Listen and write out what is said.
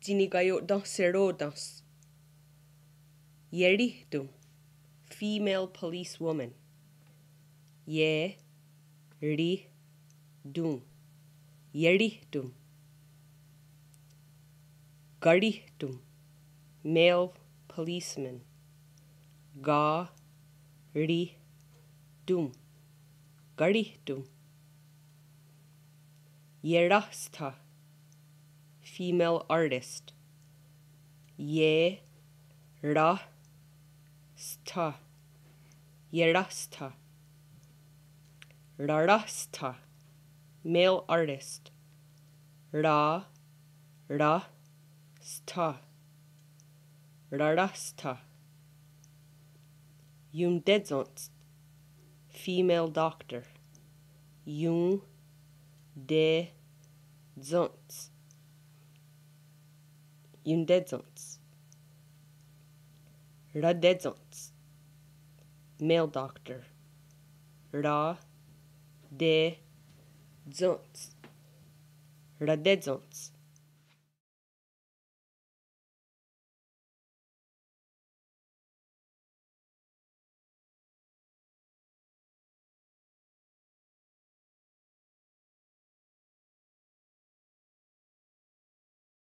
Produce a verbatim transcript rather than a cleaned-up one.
Tsi nikaio'tenhserò:ten's. Ierì:ton. Female policewoman. Ie, rì:, ton. Ierì:ton. Karì:ton. Male policeman. Ka, rì:, ton. Karì:ton. Ieráhstha. Female artist. Ie, rah, stha. Ieráhstha. Raráhstha. Male artist. Ra, rah, stha. Raráhstha. Iontétsons. Female doctor. Ion, té, tsons. Iontétsons. Ratétsons. Male doctor. Ra, té, tsons. Ratétsons.